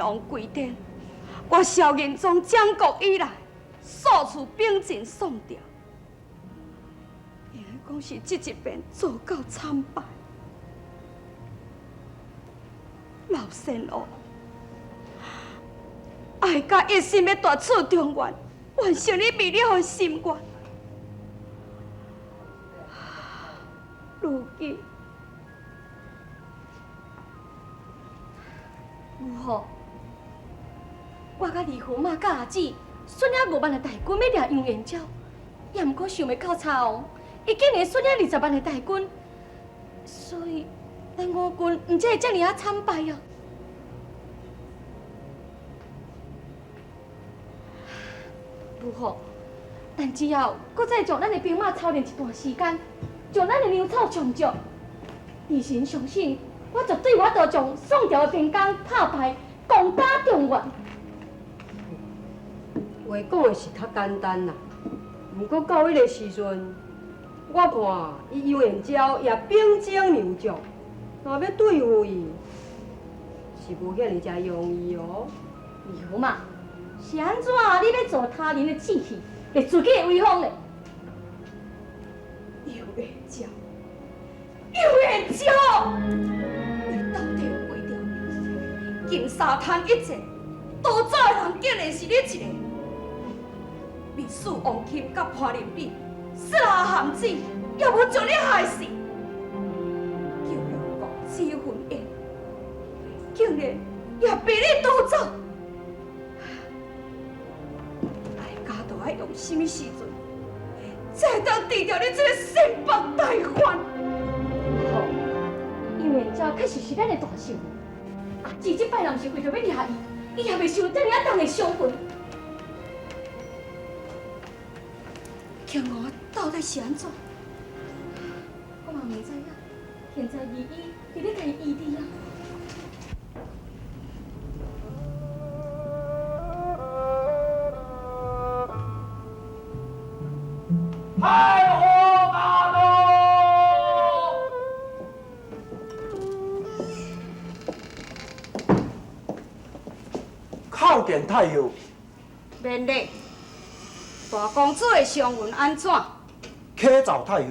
王跪殿，我萧仁宗掌国以来，数次兵进宋朝，应该讲是這一遍做到慘敗。老仙王，哀家一心欲奪取中原，完成你未了的心願。如今，母后，我佮二驸马佮阿姊，率领5万的大军欲掠杨延昭，也毋过想袂到查王，伊竟然率领20万的大军，所以咱五军毋才會遮爾仔慘敗啊！母后，但只要閣再將咱的兵馬操練一段時間，將咱的糧草充足，兒臣相信，我絕對有法度將宋朝的邊疆拍敗，攻打中原。話講的是較簡單啦，毋過到彼个時陣，我看伊楊延昭也兵精糧足，若欲對付伊，是無遐爾遮容易哦。二驸馬，是按怎？你欲做他人的志氣，會自己的威風咧？楊延昭，楊延昭，你到底有幾條命？金沙灘一戰，逃走的人竟然是你一个。密使王钦佮潘仁美設下陷阱，也無將你害死。救梁國子雲燕，竟然也被你逃走。哀家著愛用啥物時陣，才會當治著你這個心腹大患？好，楊延昭確實是咱的大仇人。阿姊這擺若毋是為著欲掠伊，伊也袂受遮爾仔重的傷痕。慶娥到底是按怎？我嘛毋知影，現在御醫佇咧共伊醫治啊。太后駕到！叩見太后。免禮。大公子的傷痕按怎？啟奏太后，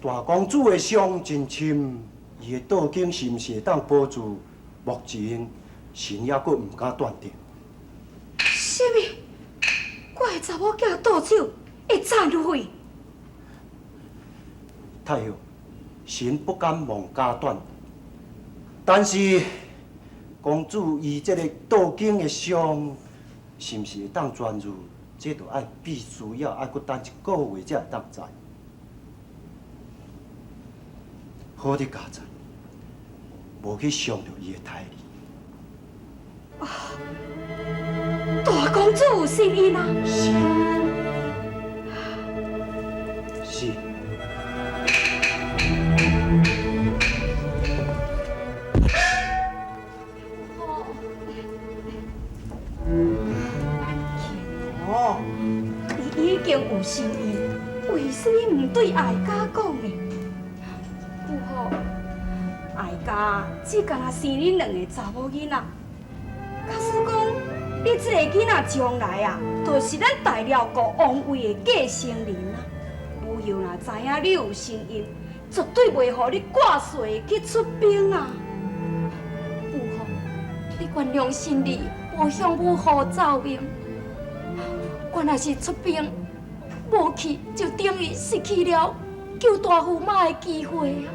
大公子的傷真深，伊的道經是毋是會當保住？目前臣猶閣毋敢斷定。啥物？我的查某囝倒手會殘廢？太后，臣不敢妄加斷，但是公子伊這個道經的傷，是毋是會當痊愈？這著愛必須要愛閣等一個月才會當知。好佇佳哉，無去傷著伊的胎兒。啊！大公子有身孕啊！是。是。哦，你已經有身孕，為什麼毋對哀家講呢？母后，哀家只干焦生你兩個查某囡仔，假使講你這個囡仔將來啊，就是咱大遼國王位的繼承人啊。母后若知影你有身孕，絕對袂予你掛帥去出兵啊。母后，你原諒臣兒無向母后奏明。我若是出兵，無去就等於失去了救大駙馬的機會啊！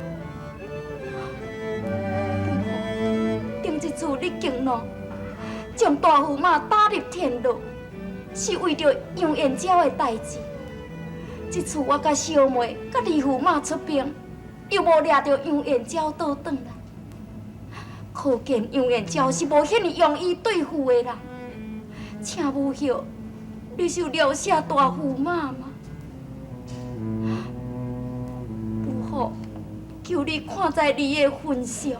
母后，頂一次你激怒，將大駙馬打入天牢，是為著楊延昭的代誌。這次我佮小妹、佮二駙馬出兵，又無掠著楊延昭倒轉來，可見楊延昭是無遐爾容易對付的人。請母后，你是了捨大駙馬嗎？母后，求你看在你的份上，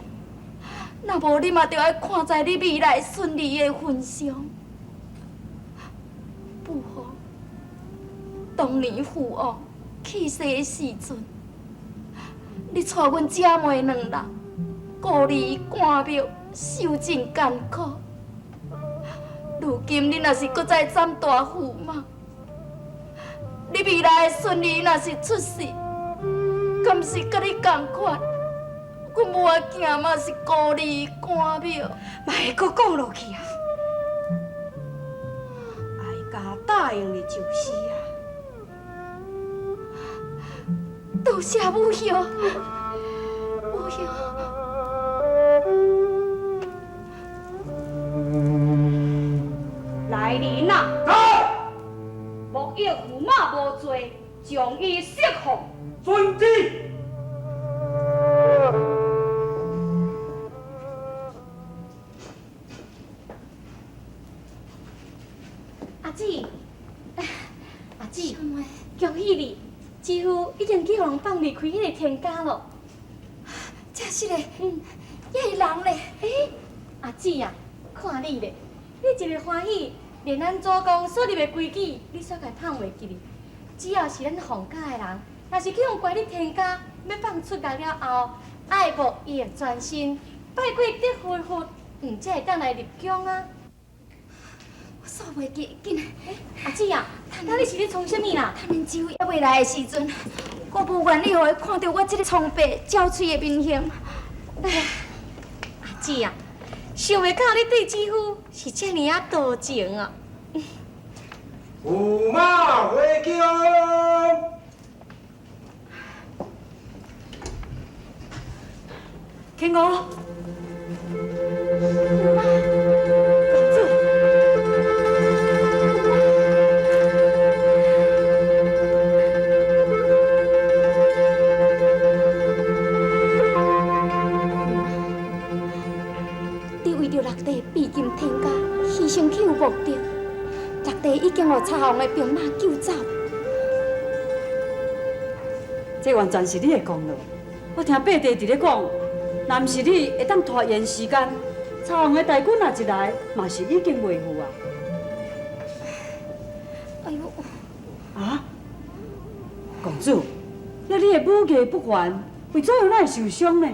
若無你嘛著愛看在你未來孫兒的份上。母后，當年父王去世的時陣，你帶阮姐妹兩人，孤立關廟，受盡艱苦。如今你若是閣再斬大駙馬，你未來的孫兒若是出世，敢是佮你仝款？阮母仔囝嘛是孤兒寡母，莫閣講落去啊！哀家答應你就是啊。多謝母后，母后。來人啊！莫要駙馬無罪，將伊釋放。遵旨。阿姊，阿姊，恭喜你，姊夫已經去予人放離開彼個天家囉。真實的，遐个人咧？欸，阿姊啊，看你咧，你一个歡喜，連咱祖公所立的規矩，你煞共碰袂記哩。只要是咱洪家的人，若是去予關入天家，欲放出來了後，愛慕伊會全身拜過得佛佛，才會當來入宮啊。我煞袂記，緊。阿姊啊，那你是咧創啥物啦？趁恁姊夫猶未來的時陣，我無願意予伊看著我這個蒼白憔悴的面形。阿姊啊，想袂到你對姊夫是遮爾仔多情啊！駙馬回宮。天娥，駙馬，公主。你為著六弟避禁天家，犧牲去有目的。六弟已經予查王的兵馬救走。這完全是你的功勞。我聽伯弟佇咧講，若毋是你會當拖延時間，查王的大軍若一來，嘛是已經袂赴啊。哎喲！啊，公主，那你的武藝不凡，為怎樣哪會受傷呢？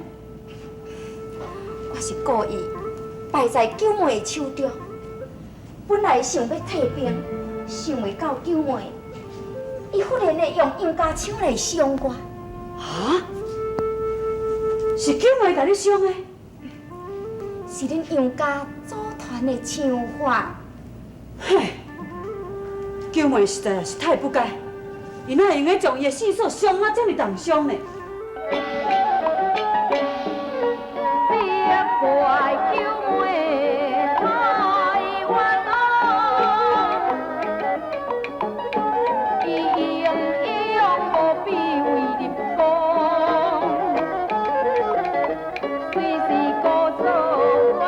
我是故意敗在九妹的手中。本來想欲退兵，想袂到九妹，伊忽然的用楊家槍來傷我。啊？是九妹共你傷的？是恁楊家祖傳的槍法。嘿，九妹實在也是太不該，伊哪會用得將伊的細數傷啊這麼重傷呢？怪九妹太冤枉，伊英勇無比為入宮，雖是姑嫂我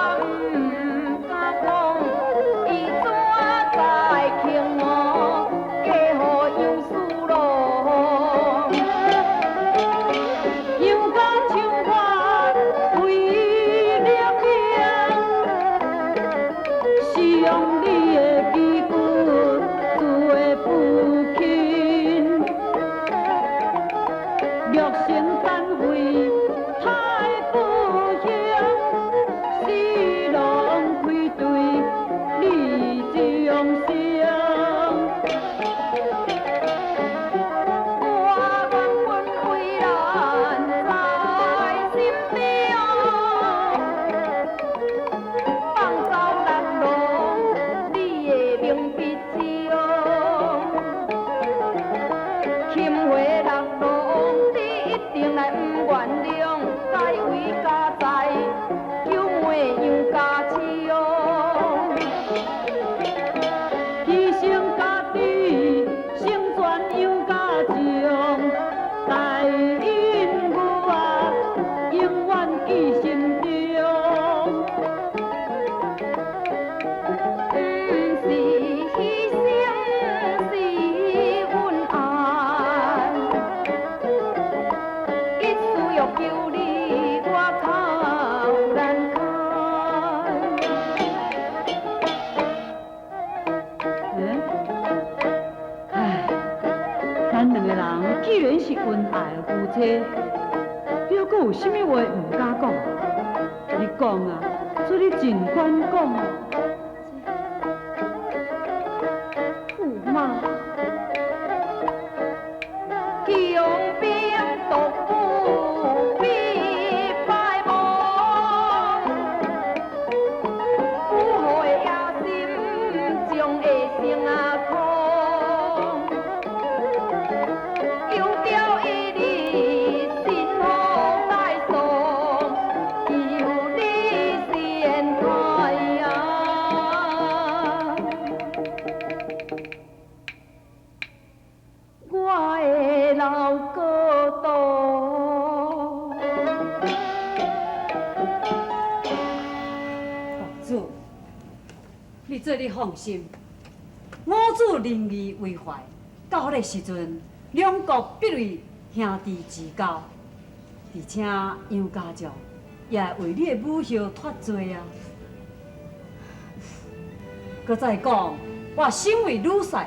毋敢講，伊怎知輕我嫁予楊思郎？楊家槍法威力猛，是用你的旗骨做的父親，玉成残废太不幸，死郎愧對你終生。我原本為難在心中，放走六郎，你的名筆槍，擒回六郎，你一定來毋原諒，改為家在九妹楊家槍。犧牲家己，成全楊家將，大恩母啊，永遠記心中。毋是犧牲，是阮愛，一絲欲求你，我口難開。唉，咱兩個人既然是恩愛的夫妻，你猶閣有啥物話毋敢講？你講啊，做你盡管講啊。中的星空，又叫伊日新雨解送，求你先开啊！我的老国土。公主，你做你放心，五子仁义为怀，到彼个时阵，两国必为兄弟之交，而且杨家将也会为你的母后脱罪啊。阁再讲，我身为女婿，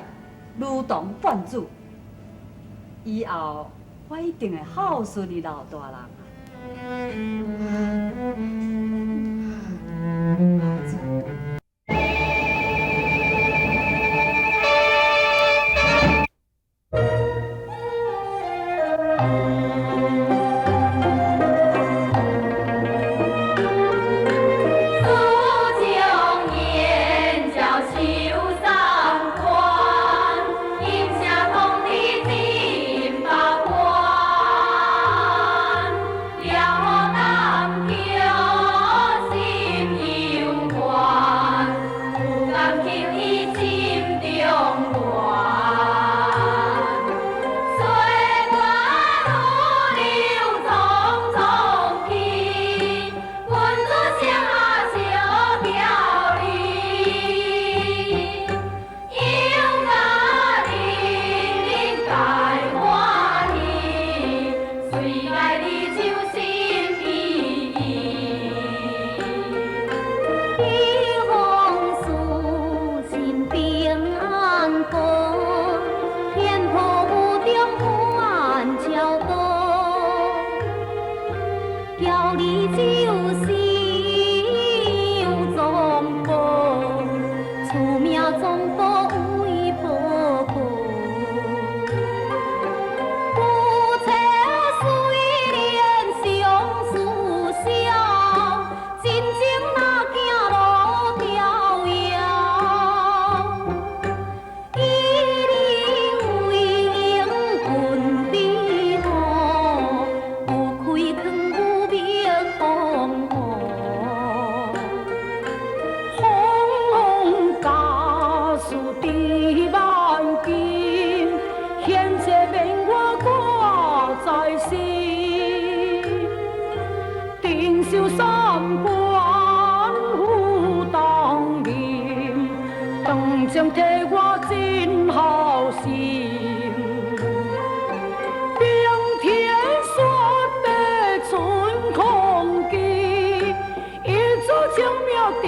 如同伴主，以后我一定会孝顺你老大人啊。苏将燕叫秋三关，音声通知进八关。了南桥心犹悬，有感情伊心中乱。岁月如流匆匆去，君子上下笑飘离。杨家人人皆欢喜，随来你手心意意。一封书信平安过，天破雾中万桥渡，叫你就是杨宗保，出名总保为婆婆。夫妻虽然相思少，真情哪惊路飘摇。以你为英军比好，有开垦有灭风雨。风风家事值万金，现这免我挂在心。定守三关赴当面，当情替我尽孝心。冰天雪地春空记，一柱青苗定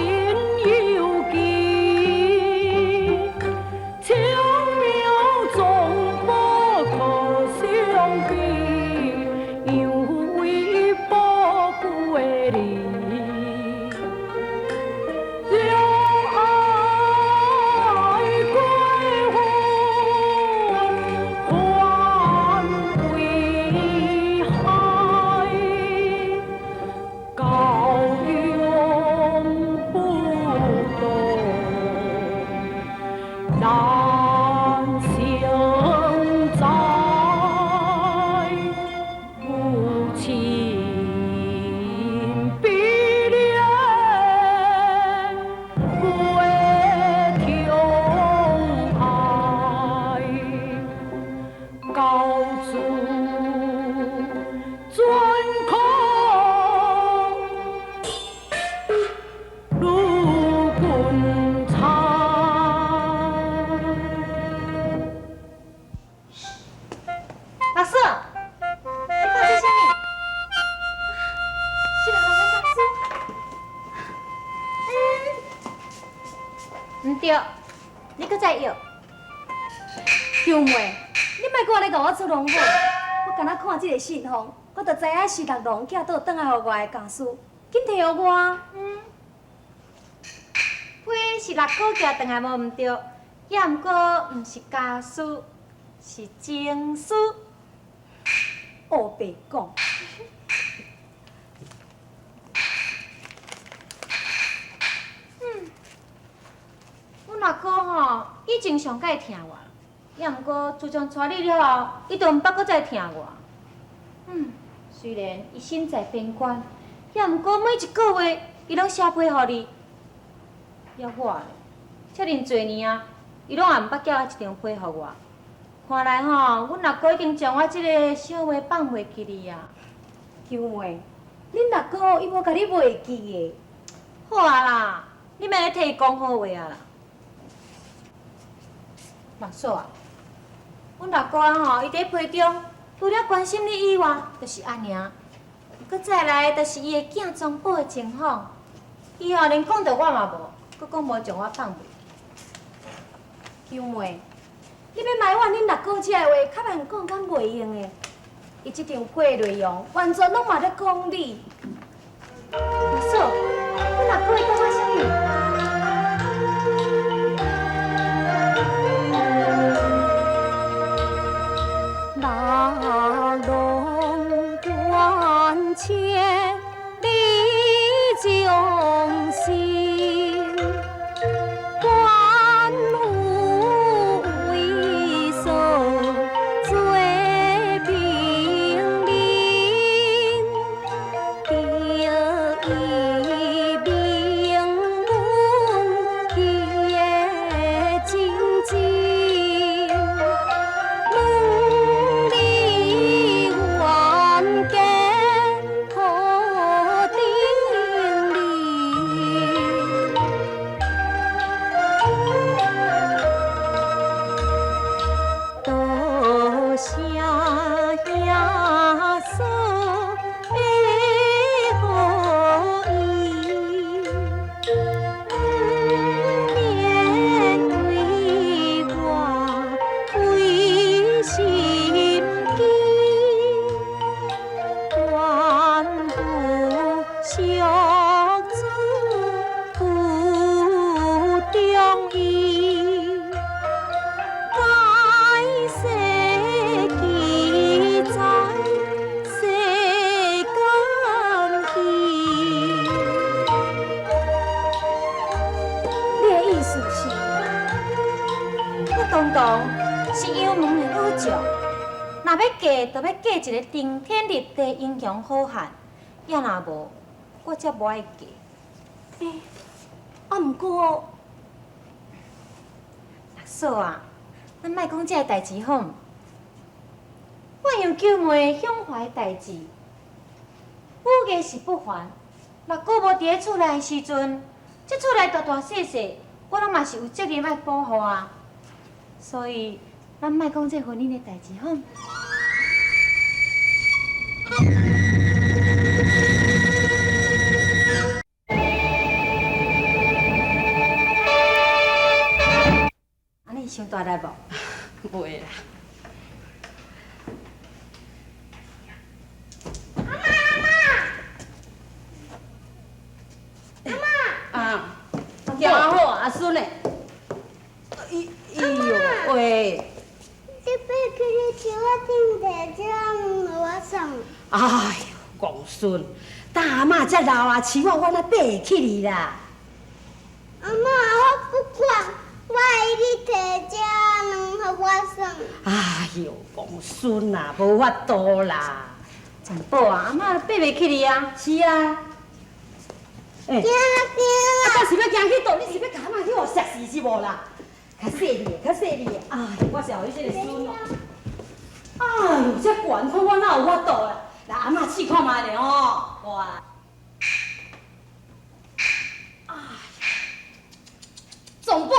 有记。青苗总不可相比，杨为宝贵的你。热爱过分还为害，高永不动难相载，无情比恋不痛爱，高祖尊孔如君差。老师，你看这啥物？是人的家书。毋对，你阁再摇。舅妹，你莫阁按呢共我出笼好。我敢若看这个信封，我就知影是六郎寄倒转来予我的家书，紧提予我。批是六哥寄转来无毋对，也毋过毋是家书，是情书。乌白讲。阮阮阿哥吼以前上蓋疼我，也毋過自從娶你了後，伊就毋捌閣再疼我。雖然伊身在邊關，也毋過每一個月伊攏寫批予你。抑我咧，遮爾濟年啊，伊攏也毋捌寄一張批予我。看來吼，阮阿哥已經將我這个小妹放袂記你啊。秋妹，恁阿哥伊無共你袂記的。好啊啦，你莫咧替伊講好話啊啦。六嫂啊，阮阿哥啊吼，伊佇批中，除了關心你以外，就是按呢。閣再來，就是伊的囝莊寶的情況，伊吼連講著我嘛無，閣講無將我放袂記。秋妹，你欲埋怨恁阿哥這个話，較慢講敢袂用的。伊這張批的內容，完全攏嘛咧講你。六嫂，阮阿哥會講我啥物？那龍關千里將心，關乎為所做平民，得以明文記的真真。問你冤家何等人？多謝耶穌的好意，毋免為我費心機，關乎惜子不中意。該世記載世間去。你的意思是？我當當是楊門的老將，若欲嫁，就欲嫁一个頂天立地英雄好漢，也若無，我才無愛嫁。啊，毋過，六嫂啊，咱莫講這个代誌好毋？我楊九妹胸懷大志，武藝是不凡。若閣無佇咧厝內的時陣，這厝內大大細細，我攏嘛是有責任愛保護啊。所以，咱莫講這婚姻的代誌好毋？按呢傷大力無？袂啦。阿媽阿媽。啊，行好啊，阿孫嘞。哎哎呦喂！你爬起來樹仔頂提這卵予我耍。哎呦，戇孫，等阿嬤這老啊，飼我我哪爬會起哩啦？阿嬤，我不管，我愛你提這卵予我耍。哎呦，戇孫啊，無法度啦。珍寶啊，阿嬤爬袂起哩啊。是啊。欸，驚啊驚啊！啊，是欲驚去佗？你是欲共阿嬤去予摔死是無啦？較細膩的，較細膩的。哎呦，我是予你這个孫哦。哎呦，這懸，看我哪有法度啦？來，阿嬤試看覓咧吼，哇！哎，總寶，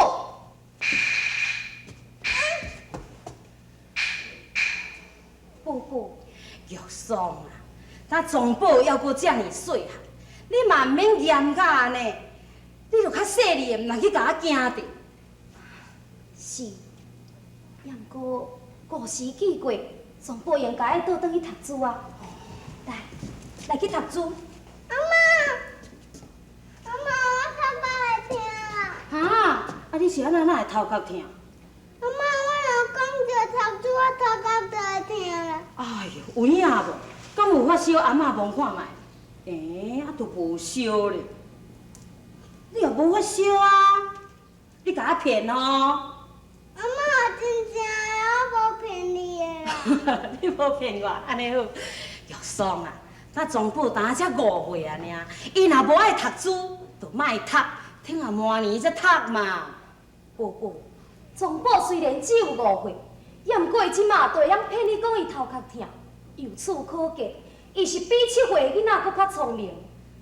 寶寶，玉爽啊，咱莊寶猶閣遮爾細漢，你嘛毋免嚴甲按呢，你著較細膩的，毋通去共我驚著。是，也毋過古時記過，莊寶應該愛倒轉去讀書啊。來，來去讀書。阿嬤，阿嬤，我頭殼會疼啦。哈？啊，你是按怎哪會頭殼疼？阿嬤，我若講著讀書，我頭殼就會疼啦。哎喲，有影無？敢有發燒？阿嬤摸看覓。欸，啊，都無燒咧。你也無發燒啊？你共我騙哦！阿嬤，真正的，我無騙你的啦。你無騙我，按呢好。玉霜啊，咱莊寶今才5歲啊爾，伊若無愛讀書，就莫讀，聽下明年才讀嘛。寶寶，莊寶雖然只有5歲，也毋過伊這馬就會曉騙你講伊頭殼疼。由此可見，伊是比7歲的囡仔閣較聰明。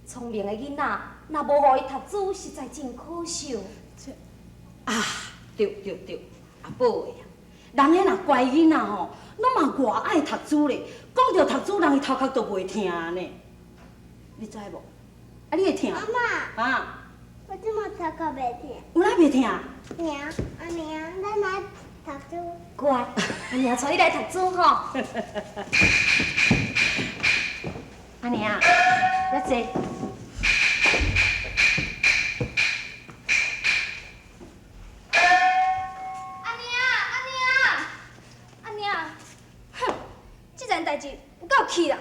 聰明的囡仔，若無予伊讀書，實在真可惜。啊，對對對，阿寶的啊，人彼若乖囡仔吼，攏嘛偌愛讀書咧。講著讀書，人伊頭殼就袂疼呢。你知無？啊，你會疼？阿嬤。啊。我這馬頭殼袂疼。有哪袂疼？疼，阿娘，咱來讀書。乖，阿娘帶你來讀書吼。阿娘，來坐。阿娘，阿娘，阿娘，哼，這件代誌有夠氣啦！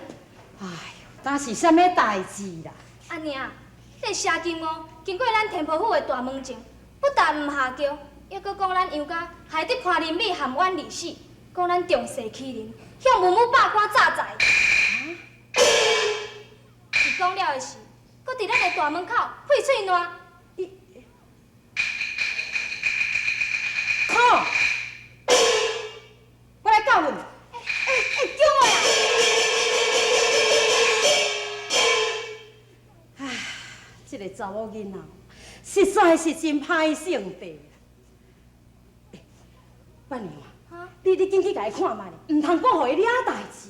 哎喲，當是啥物代誌啦？阿娘，彼個謝金娥經過咱天婆府的大門前，不但毋下轎，猶閣講咱楊家害得潘林美含冤而死，講咱仗勢欺人，向文武百官詐財。伊講了的是，閣佇咱的大門口廢喙瀾。伊，靠！我來教訓。欸，叫我啊！唉，這個查某囡仔，實在是真歹性地。欸，八娘啊，你緊去共伊看覓咧，毋通閣予伊惹代誌。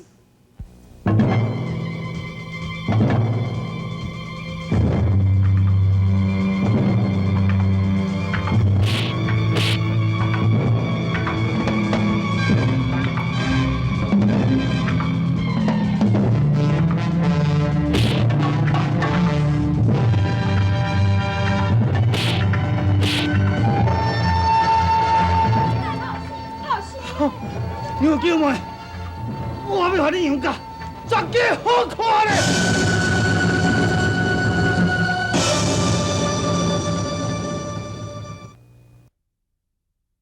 杨九妹，我欲予恁杨家绝家好看咧！